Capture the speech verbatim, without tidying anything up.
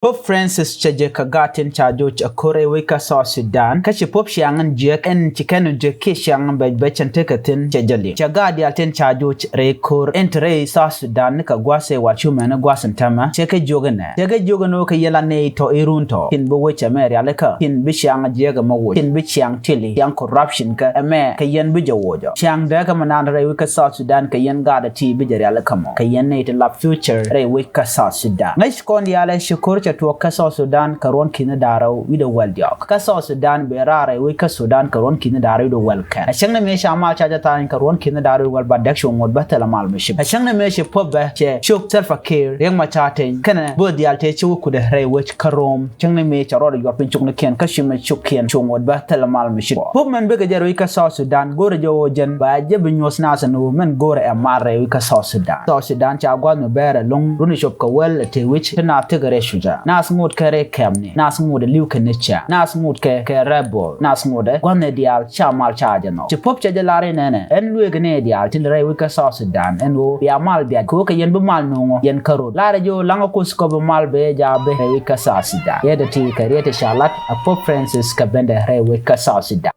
Pope Francis cɛ jɛ kɛ gaat tin ca joc ɛ ko̱r rɛy wec kä South Sudan. Kä ci Pope ciaŋ in jiäk ɛn ci kɛn in jiäk kiɛ ciaŋ in bɛc bɛc ɛn tekɛ thi̱n cɛ jɛ liŋ. Cɛ gaat diaal tin ca joc rɛy ko̱r ɛn te rɛy South Sudan ni kɛ gua̱a̱th ɛ wal cu mɛn ni gua̱a̱th in täämɛ. Cɛ kɛ jiök inɛ. Cɛ kɛ jiök inɛ wä kɛ yɛl anɛ tɔ̱ i̱ run tɔ̱. Tin bi wec ɛmɛ rialikä. Tin bi ciaŋ jiäk ɛmɛ woc. Tin bi ciaŋ tili. Ciaŋ corruption kä ɛmɛ kɛ yɛn bi jɛ wocɔ. Ciaŋ dee kɛ mɛ naan rɛy wec kä South Sudan kɛ yɛn gaat ɛ ti bi jɛ rialikä mɔ. Kɛ yɛn nɛ ti lap future rɛy wec kä South Sudan. Ŋäc kɔn diaal ɛ ci ko̱r cɛ tuɔɔk kä South Sudan kɛ ruɔ̱n ki̱ni da̱ŋ rɛw wi̱cdɛ wäl diɔ̱k. Kä South Sudan bɛ raar rɛy wec kä Sudan kɛ ruɔ̱n ki̱ni da̱ŋ rɛw wi̱cdɛ wäl kɛl. Ɛ cäŋ ni mëë ca mal ca jɛ tha̱a̱ny kɛ ruɔ̱n ki̱ni da̱ŋ rɛw wi̱cdɛ wäl ba däk cuɔ̱ŋ ŋot bä thilɛ mal mi cip. Ɛ cäŋ ni mëë ci Pope bɛ cɛ cuk Salva Kiir Riek Machar Teny kɛnɛ bööth diaal tëë ci wä kudɛ rɛy wec kä Rome. Cäŋ ni mëë cɛ rɔɔdɛ yuɔr piny cuknikiɛn kä ci mɛ cukkiɛn cuɔ̱ŋ ŋot bä thilɛ mal mi cip. Pope mɛn bikɛ jɛ rɛy wec kä South Sudan go̱rɛ jɛ ɣöö jɛn ba jɛ bi nyuɔ̱th naath ɛn ɣöö mɛn go̱rɛ ɛ mal rɛy wec kä South Sudan. South Sudan ca gua̱th mi bɛɛr ɛlɔ̱ŋ runi cop kɛ wäl ɛ tëë wi̱c ti naath tekɛ rɛy cuca. Naath ŋot kɛ rɛy kɛmni. Naath ŋot ɛ li̱w kɛ ni ca. Naath ŋot kɛ kɛ rebel. Naath ŋot ɛ gua̱thni diaal ca mal ca jɛ nhɔk. Ci Pope cɛ jɛ lar inɛnɛ. Ɛn lueek ni diaal ti rɛy wec kä South Sudan ɛn ɣöö bia mal biat kɛ ɣöö kɛ yɛn bi mal nuŋɔ yɛn kä rot. Lar ɛ jɛ ɣöö laŋä Kuoth kɔ bi mal bɛ jaa ben rɛy wec kä South Sudan. Yɛ dɛ ti kɛ riet ti ca lat ɛ Pope Francis kɛ bendɛ rɛy wec kä South Sudan.